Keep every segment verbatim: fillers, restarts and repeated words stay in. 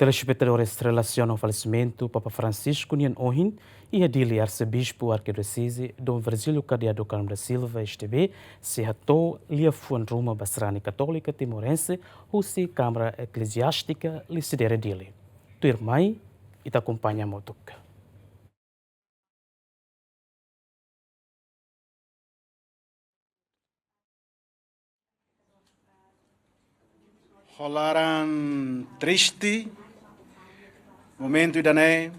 Telespetadores, relasiona ho falesimentu Papa Francisco nian ohin, iha Dili, Arsebispu Arkidioseze Dom Virgílio Cardeal do Carmo da Silva, S D B, sei hato'o liafuan ruma ba sarani katólika timorense husi Câmara Eclesiástica Lisidere Dili. Tuirmai, ita akompaña hamutuk. Ho laran triste, momentu ida-ne'e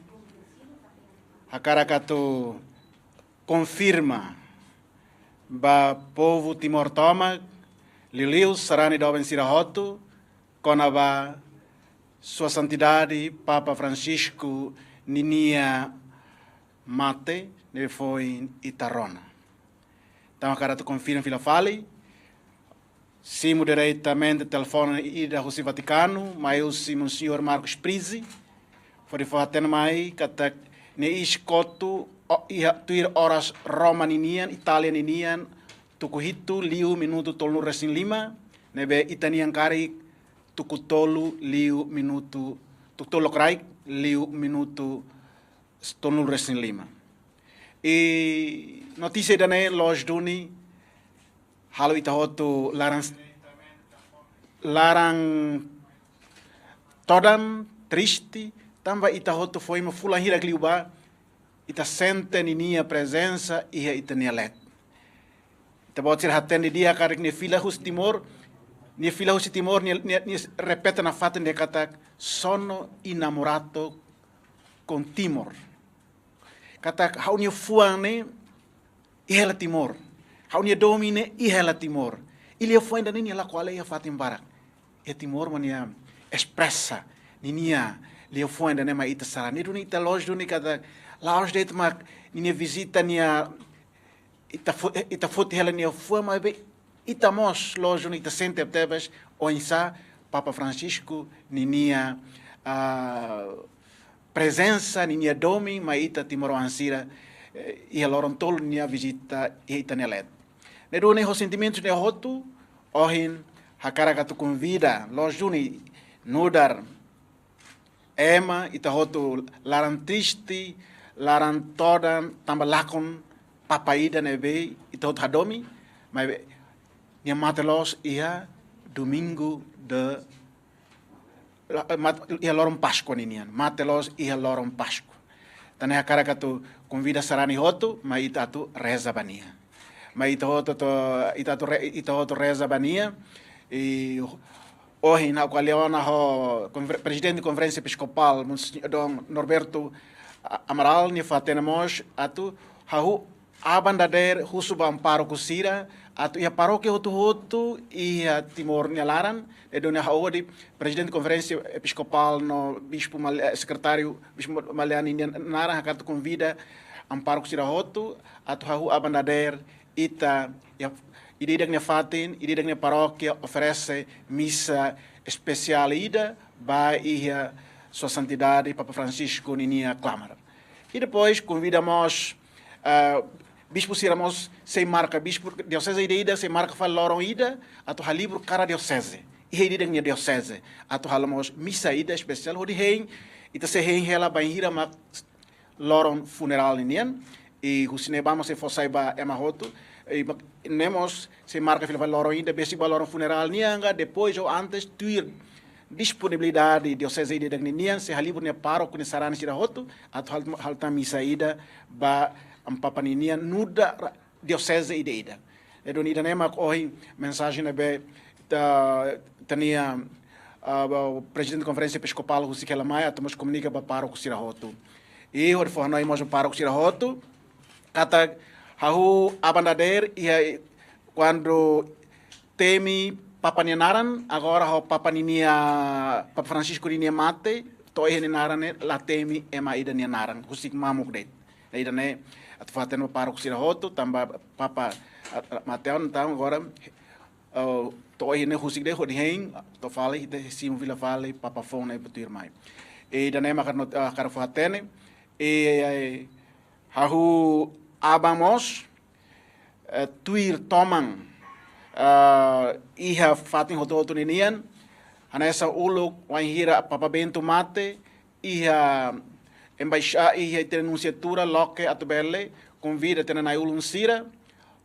hakarak atu konfirma ba povu Timor tomak, liuliu sarani doben sira hotu, kona-ba Sua Santidade Papa Francisco ninia mate ne'ebé foin ita rona. Entaun hakarak atu konfirma fila fali, simu diretamente telefone ida husi Vatikanu, mai husi Monsenhor Marcos Prizzi, hodi fó-hatene mai katak nia iis kotu, o, iha tuir oras Roma ninian, Itália ninian, tuku hitu liu minutu tolunulu-resin-lima, ne'ebé ita-nian karik tuku tolu liu minutu, tuku tolu lokraik liu minutu tolunulu-resin-lima. I notísia ida-ne'e loos duni halo ita hotu laran, laran todan, triste, tanba ita hotu foin mak fulan hirak liubá ita sente ninia prezensa iha ita-nia leet. Ita-boot sira hatene didi'ak katak nia fila husi Timor, nia fila husi Timor, nia, nia, nia repete nafatin dehan katak sono innamorato con Timor. Katak ha'u-nia fuan ne'e iha hela Timor. Ha'u-nia domin ne'e iha hela Timor. I liafuan ida-ne'e nia lakohi hela iha fatin barak. Iha Timor mak nia espresa ninia liafuan ida-ne'e mai ita sarani. Ne'e duni ita loos duni katak la'ós de'it mak ninia vizita nia ita fo-, ita foti hela nia fuan, maibé ita mós loos duni ita sente tebes oinsá Papa Francisco ninia, ah, prezensa, ninia domin mai ita timoroan sira, eh, iha loron tolu nia vizita iha ita-nia leet. Ne'e duni ho sentimentus ne'e hotu, ohin hakarak atu konvida loos duni nu'udar ema, ita hotu laran triste, laran todan, tanba lakon Papa ida ne'ebé ita hotu hadomi, maibé nia mate loos iha Domingu de, la-, mat-, iha loron Páskua ninian, mate loos iha loron Páskua. Entaun ne'e hakarak atu konvida sarani hotu, mai ita atu reza ba nia. Mai ita hotu atu, ita atu re-, ita hotu reza ba nia. I ohin ha'u ko'alia ona ho konfer-, Prezidente Konferénsia Episkopál, Monsenhor Dom Norberto A-, Amaral, nia fó-hatene mós atu hahú aban dadeer husu ba amu pároku sira, atu iha parókia hotu-hotu iha Timor nia laran, ne'e duni ha'u hodi Prezidente Konferénsia Episkopál no Bispu Mal-, eh, Sekretáriu Bispu Maliani nia naran hakarak atu konvida amu pároku sira hotu, atu hahú aban dadeer ita, iha ida-idak nia fatin, ida-idak nia parókia oferese misa espesiál ida ba iha Sua Santidade Papa Francisco ninia klamar. I depois konvida mós, ah, bispu sira mós sei marka, bispu dioseze ida-idak sei marka fali loron ida atu halibur kada dioseze. Iha ida-idak nia dioseze atu halo mós misa ida espesiál hodi hein, ita sei hein hela bainhira mak loron funerál ninian, i husi ne'ebá mós sei fó sai ba ema hotu, i mak-, ne'e mós sei marka fila fali loron ida, besik ba loron funerál nian ka depois ou antes, tuir disponibilidade dioseze ida-idak ninian, sei halibur nia pároku nia sarani sira hotu atu hal-, halo tan misa ida ba amu Papa ninian nu'udar dioseze ida-idak. Ne'e duni ida-ne'e mak ohin mensajen ne'ebé ita, ita-nia, ah, ba, Prezidente Konferénsia Episkopál husik hela mai atu mós komunika ba pároku sira hotu. I hodi fó hanoin mós ba pároku sira hotu katak hahú aban dadeer iha kuandu temi Papa nia naran, agora ho Papa ninia, Papa Francisco ninia mate, to'o iha nia naran ne'e la temi ema ida nia naran, husik mamuk de'it. Ne'e ida-ne'e atu fó-hatene ba pároku sira hotu, tanba Papa, ah, ah, mate ona, entaun agora, ah, to'o iha ne'e husik de'it hodi hein, to'o fali ita simu fila fali Papa foun ne'e ba tuirmai. I ida-ne'e mak hakarak, ah, hakarak fó-hatene, i, eh, hahú aban mós, eh, tuir toman, eh, iha fatin hotu-hotu ninian, Hanesan uluk wainhira Papa Bento mate, iha embaixada, iha ita-nia nusiatura loke atu bele konvida ita-nia na'i-ulun sira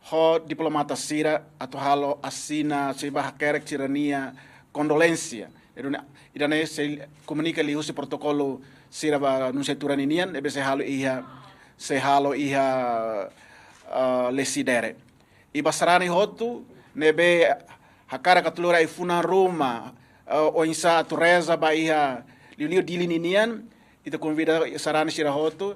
ho diplomata sira atu halo asina, sei bá hakerek sira-nia kondolénsia. Ida-ne'e, ida-ne'e sei komunika liuhusi protokolu sira ba nusiatura ninian, ne'ebé sei halo iha, sei halo iha, ah, Lecidere. I ba sarani hotu ne'ebé hakarak atu lori ai-funan ruma, eh, oinsá atu reza ba iha liuliu Dili ninian, ita konvida sarani sira hotu,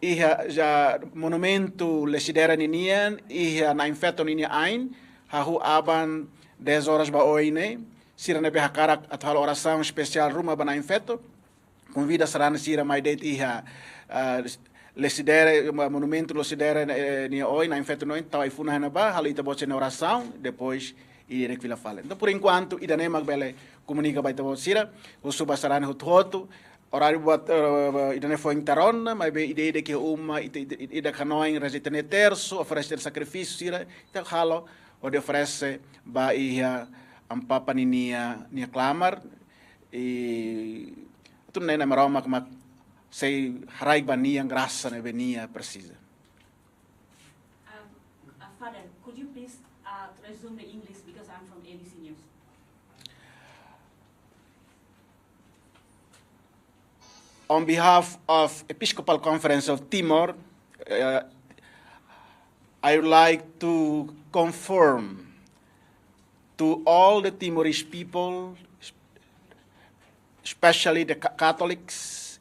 iha ja monumentu Lecidere ninian, iha Na'in Feto ninia ain, hahú aban dez horas ba oin ne'e, sira ne'ebé hakarak atu halo orasaun espesiál ruma ba Na'in Feto, konvida sarani sira mai de'it iha, ah, Lecidere, ma-, monumentu Lecidere, eh, nia oin, Na'in Feto nia oin, tau ai-funan iha ne'ebá, halo ita-boot sira-nia orasaun, depois ida-idak fila fali. Entaun, por enkuantu, ida-ne'e mak bele komunika ba ita-boot sira, husu ba sarani hotu-hotu, oráriu buat, eh, ida-ne'e foin tiha ona, maibé ida-idak iha uma, ida, ida, ida, ida hanoin reza ita-nia tersu, oferese sakrifísiu sira, ita halo, hodi oferese ba iha Amu Papa ninia, nia klamar, i atu nune'e Maromak mak sei haraik ba nia grasa ne'ebé nia presiza. Um, uh, Father, could you please, uh, resume the English because I'm from A B C News? On behalf of Episcopal Conference of Timor, uh, I would like to confirm to all the Timorese people, especially the Ca-, Catholics,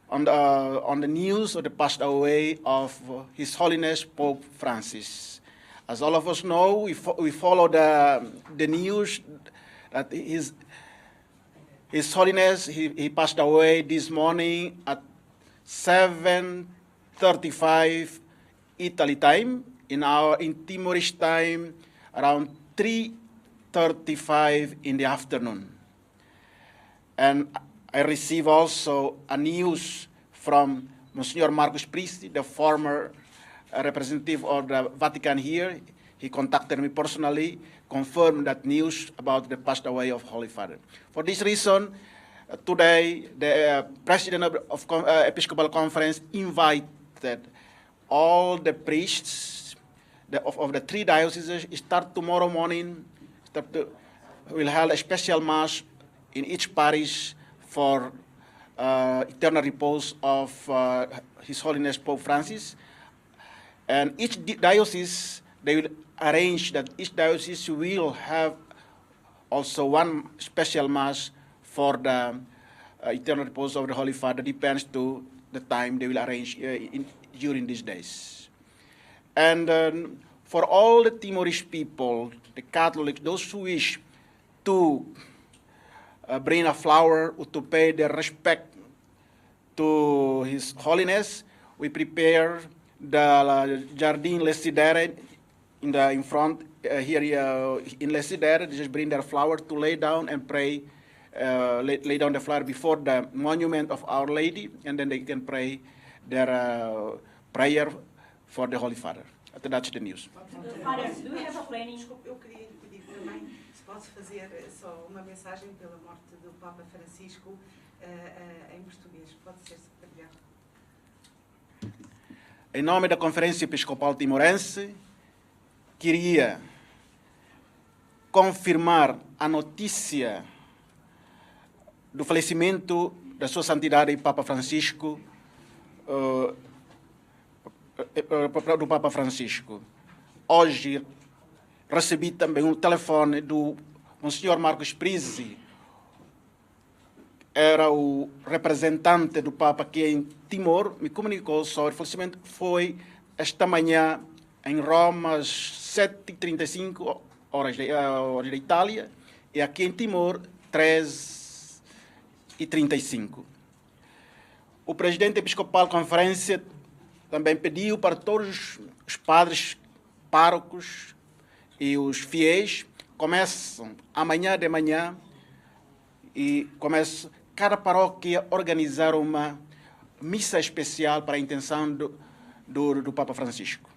on the, on the news of the passed away of His Holiness Pope Francis. As all of us know, we fo-, we follow the, the news that His, His Holiness, he, he passed away this morning at seven thirty-five Italy time, in our, in Timorese time, around three thirty-five in the afternoon. And I receive also a news from Monsignor Marcus Priesti, the former, uh, representative of the Vatican here. He contacted me personally, confirmed that news about the passed away of Holy Father. For this reason, uh, today, the, uh, President of, of Con-, uh, Episcopal Conference invited all the priests the, of, of the three dioceses start tomorrow morning, start to, will hold a special mass in each parish for, uh, eternal repose of, uh, His Holiness Pope Francis. And each di-, diocese, they will arrange that each diocese will have also one special mass for the, uh, eternal repose of the Holy Father, depends to the time they will arrange, uh, in, during these days. And, um, for all the Timorese people, the Catholics, those who wish to, uh, bring a flower or to pay their respect to His Holiness, we prepare the Jardim Lecidere in the, in front, uh, here, uh, in Lecidere. They just bring their flower to lay down and pray, uh, lay, lay down the flower before the monument of Our Lady, and then they can pray their, uh, prayer for the Holy Father. That's the news. Father, do you have a planning? Desculpe, eu queria lhe pedir também se pode fazer, eh, só uma mensagem pela morte do Papa Francisco, eh, eh, em português. Pode ser, se puder. Em nome da Conferência Episcopal Timorense, queria confirmar a notícia do falecimento da Sua Santidade Papa Francisco, eh, eh, eh, do Papa Francisco. Hoje recebi também um telefone do Monsenhor Marcus Priesti, era o representante do Papa aqui em Timor, me comunicou sobre o falecimento. Foi esta manhã em Roma, às sete e trinta e cinco horas de, eh, horas da Itália, e aqui em Timor, três e trinta e cinco. O presidente episcopal conferência também pediu para todos os padres, párocos e os fiéis começam amanhã de manhã e começa cada paróquia organizar uma missa especial para a intenção do, do, do Papa Francisco.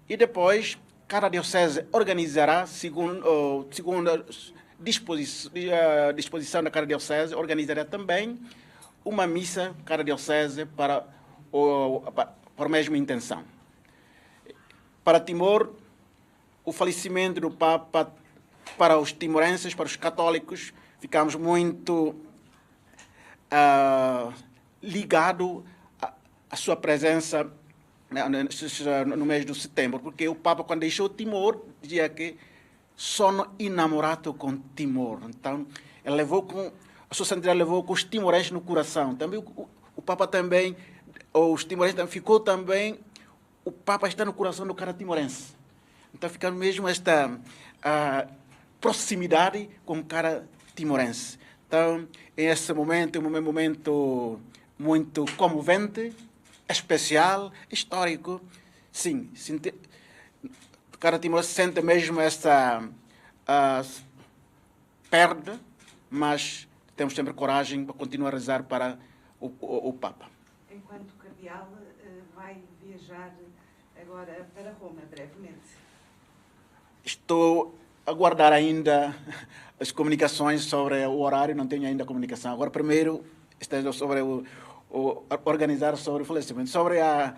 E depois, cada diocese organizará, segun-, ou, segundo disposi-, eh, disposição da cada diocese, organizaria também uma missa cada diocese para o, pa-, para a mesma intenção. Para Timor, o falecimento do Papa, para os timorenses, para os católicos, ficamos muito, ah, ligado à, à sua presença, né, né, no mês de setembro, porque o Papa, quando deixou Timor, dizia que sono innamorato con Timor. Então, ele levou com, a sua santidade levou com os timorenses no coração. Também o, o, o Papa também, os timorenses também ficou também, o Papa está no coração do cada timorense. Então, fica mesmo esta, ah, proximidade com cada timorense. Então, esse momento é um momen-, momento muito comovente, especial, histórico. Sim, sente-, cada timorense sente mesmo esta, ah, perda, mas temos sempre coragem para continuar a rezar para o, o, o Papa. Enquanto cardeal, eh, vai viajar agora para Roma, brevemente. Estou a aguardar ainda as comunicações sobre o horário, não tenho ainda comunicação. Agora, primeiro, está sobre o, o, a organizar sobre o falecimento. Sobre a,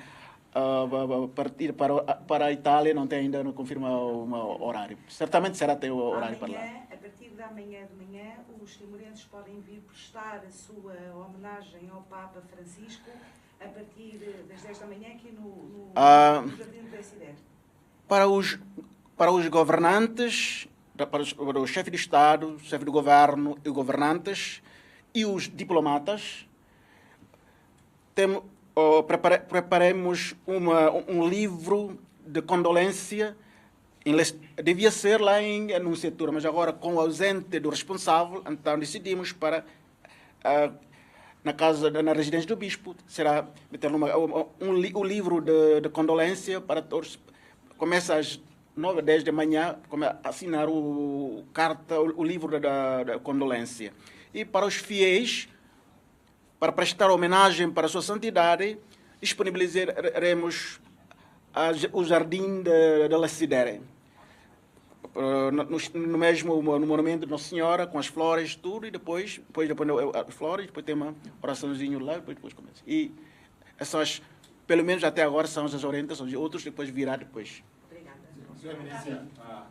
a, a, a partir para, o- a- para a Itália, não tem ainda, não confirma o, o horário. Certamente será até o horário para lá. Amanhã, a partir da manhã de manhã, os timorenses podem vir prestar a sua homenagem ao Papa Francisco a partir das dez da manhã aqui no, no, Ah. no Jardim do Presidente. Para os, para os governantes, para os, para o chefe de Estado, chefe do governo e governantes e os diplomatas, tem, oh, prepara-, preparemos uma, um livro de condolência. Em Les-, devia ser lá em Anunciatura, mas agora, com o ausente do responsável, então decidimos para, ah, na casa, na residência do bispo, será meter numa, um, um li-, o livro de, de condolência para todos. Começa às nove, dez da manhã, come-, assinar o carta, o, o livro da, da, da condolência. E para os fiéis, para prestar homenagem para Sua Santidade, disponibilizaremos a, o Jardim de, de la Sidere. Eh, no, no, no mesmo mo-, no monumento de Nossa Senhora, com as flores, tudo, e depois, depois, depois eh, as flores, depois tem uma oraçãozinha lá, depois, depois começa. E essas, pelo menos até agora, são as orientações, e outros depois virá depois. Obrigada. Sua Eminência, ah,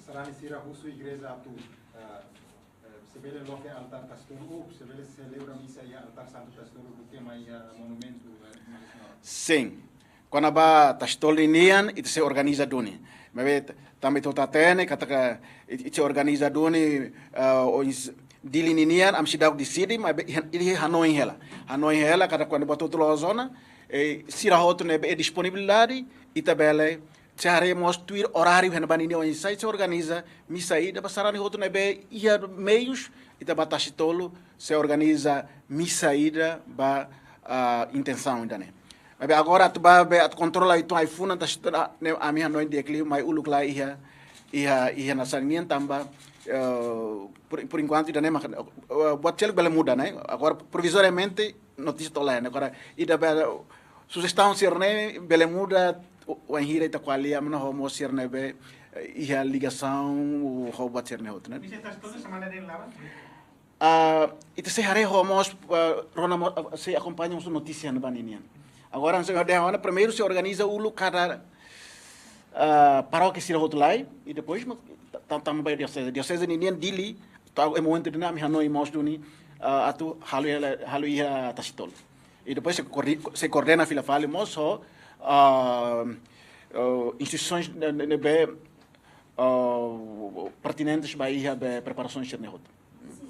sarani sira husu igreja atu, ah, eh, se bele loke altár Tasitolu, ou se bele selebra misa iha altár Santu Tasitolu duké mai iha monumentu, eh, Nossa Senhora? Sim. Kona-ba Tasitolu nian, ita sei organiza duni. Maibé, tanba ita hatene katak ita sei organiza duni, eh, oinsá Dili ninian, ami seidauk deside, maibé iha, iha hanoin hela. Hanoin hela, katak kuandu buat hotu loos ona, eh, sira hotu ne'ebé iha disponibilidade, ita bele sei haree mós tuir oráriu iha ne'ebá nian oinsá, sei organiza misa ida ba sarani hotu ne'ebé iha meius, ita ba Tasitolu, sei organiza misa ida ba, ah, intensaun ida-ne'e. Maibé agora atu ba be atu kontrola uitoan ai-funan, Tasitolu, ah, ne'e ami hanoin di'ak liu, mai uluk lai iha, iha, iha Nasarin nian tanba, eh, por, por enquanto ida-ne'e mak, eh, buat seluk bele muda, ne'e? Agora, provizoriamente, notísia to'o lai, ne'e? Agora, ida bele, sujestaun sira-ne'e bele muda, o, wainhira ita ko'alia, mana ho mós sira ne'ebé, eh, iha ligasaun, ho buat sira-ne'e hotu, ne'e? Bisa tas toda semana de lava? Ah, ita sei haree ho mós, ah, rona mo-, ah, sei akompaña mós notísia ne'ebá ninian. Agora, sei haree ona, primeiru sei organiza uluk kada, ah, parókia sira hotu lai, i depois, ma-, ta-, ta-, tama ba dioseze. Dioseze ninian Dili, to'o momentu ida-ne'e ami hanoin mós duni, ah, atu halo iha, halo iha Tasitolu. I depois sei koordi-, sei koordena fila fali mós ho, ah, ah, instituisoens ne-, ne-, ne'ebé, ah, pertinentes ba iha be preparasaun sira-ne'e hotu.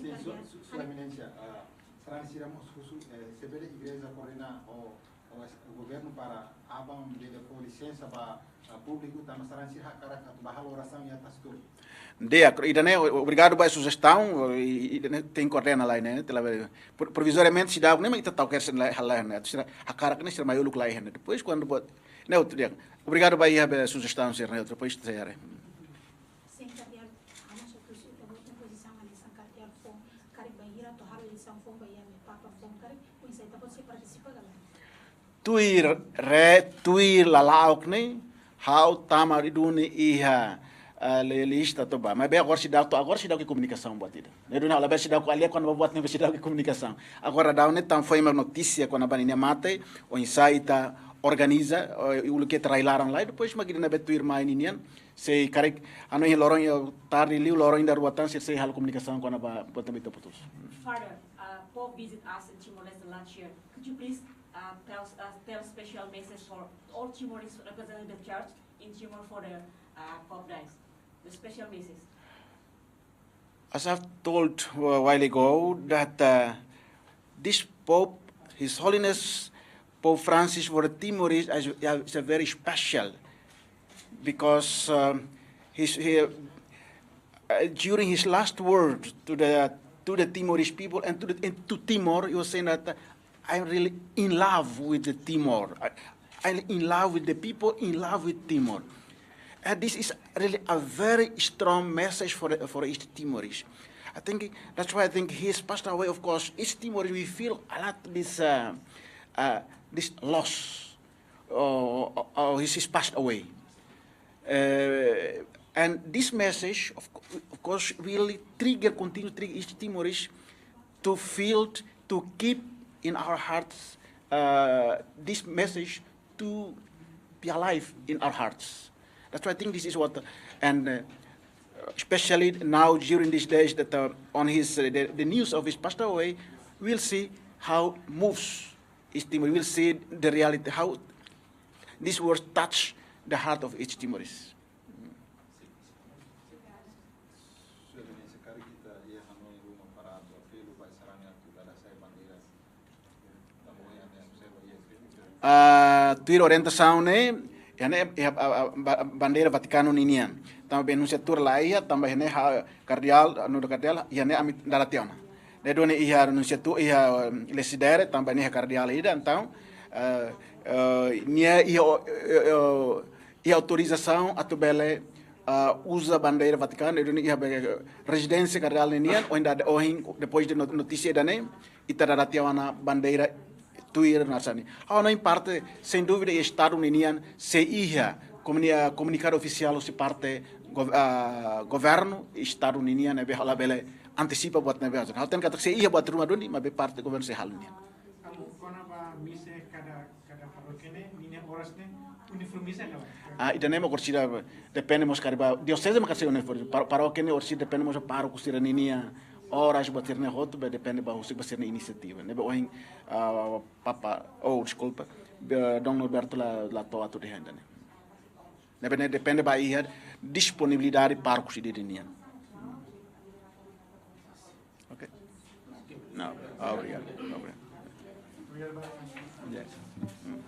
Sin, Sua, Sua, Sua Eminencia, ah, sarani sira mós husu, eh, se bele igreja koordena ho, ho es-, governu para aban bele fó lisensa ba, ah, públiku, tanba sarani sira hakarak atu ba halo orasaun iha Tasitolu. Di'ak, ida-ne'e, o-, obrigadu ba sujestaun, i, i, ida-ne'e tenke koordena lai, ne'e, tela be, pro-, provizoriamente seidauk ne'e, mas ita tau ker sen lai, halo lai, ne'e, atu sira hakarak ne'e, sira mai uluk lai, ne'e. Depois, kuandu buat, ne'e, outro dia. Obrigadu ba iha be sujestaun sira-ne'e, depois, sei haree. Sin, kardeál, ami só presiza ita-boot nia pozisaun, eleisaun kardeál foun, karik bainhira atu halo eleisaun foun ba iha ami Papa foun, karik, oinsá ita-boot sei partisipa ka lae? Tuir re-, tuir lala'ok ne'e, ha'u tama duni iha Ah, le lista to ba. Maibé agora seidauk, agora seidauk iha komunikasaun buat ida. Ne'e duni ha'u labele seidauk ko'alia kona-ba buat ne'ebé seidauk iha komunikasaun. Agora daudaun ne'e tan foin mak notísia kona-ba ninia mate, oinsá ita organiza, eh, uluk ita rai-laran lai, depois mak ida ne'ebé tuir mai ninian. Sei karik, anu, iha loron, iha tarde liu, loron ida rua tan, sei, sei halo komunikasaun kona-ba buat ne'ebé ita putus. Father, uh, Pope visit us in Timor-Leste last year. Could you please, uh, tell, uh, tell special message for all Timorese representing the church in Timor for the, uh, Pope dies? The special message. As I've told a while ago, that, uh, this Pope, His Holiness Pope Francis for the Timorese is, is a very special, because, um, he's, he, uh, during his last word to the, to the Timorese people and to the, and to Timor, he was saying that, uh, "I'm really in love with the Timor. I, I'm in love with the people, in love with Timor." And this is really a very strong message for the, for each Timorese. I think that's why I think he has passed away. Of course, each Timorese, we feel a lot this, uh, uh, this loss, or, or he's, he's passed away. Uh, and this message, of, co- of course, will trigger, continue trigger each Timorese to feel, to keep in our hearts, uh, this message to be alive in our hearts. That's why I think this is what, and, uh, especially now during these days that, uh, on his, uh, the, the news of his passed away, we'll see how moves each Timor. We'll see the reality, how this words touch the heart of each Timorese. Sua Exelénsia, karik ita iha hanoin ruma para atu apelu ba sarani atu dada sai bandeira. Tanba ohin ami observa iha eskrita. Ah, tuir orientasaun ne'e, iha ne'e, iha, ah, ah, ba- bandeira Vatikanu ninian. Tanba Nunciatura la iha, tanba iha ne'e ha'u kardeál, nu'udar kardeál, iha ne'e ami dada tiha ona. Ne'e duni iha Nunciatura, iha, um, Lecidere, tanba ne'e iha kardeál ida, entaun, eh, eh, nia iha, eh, eh, iha autorizasaun atu bele, ah, uza bandeira Vatikanu, ne'e duni iha be- rezidénsia kardeál ninian, ohin dada, ohin, depois de not- notísia ida-ne'e, ita dada tiha ona bandeira tuir nasaun ne'e. Ha'u hanoin parte, sem dúvida, iha Estadu ninian sei iha komuni- komunikadu ofisiál husi parte gov- ah, governu Estadu ninian ne'ebé ha'u labele antesipa buat ne'ebé. Ha'u hatene katak sei iha buat ruma duni, maibé parte governu sei halo nian. Entaun, kona-ba misa kada, kada parókia ne'e, ninia oras ne'e uniformiza ka lae? Ah, ida-ne'e mak orsida depende mós karik ba dioseze mak sei uniformiza. Par- parókia ne'e orsida depende mós pároku sira-ninia oras buat sira-ne'e hotu, be depende ba husik ba sira-nia inisiativa. Ne'ebé ohin, ah, Papa, oh, deskulpa, be- Dom Norberto la, la to'o atu dehan ida-ne'e. Ne'ebé ne'e depende ba iha disponibilidade pároku sira-nian. Ok. Não, obrigadu. Obrigadu. Yes. Mm.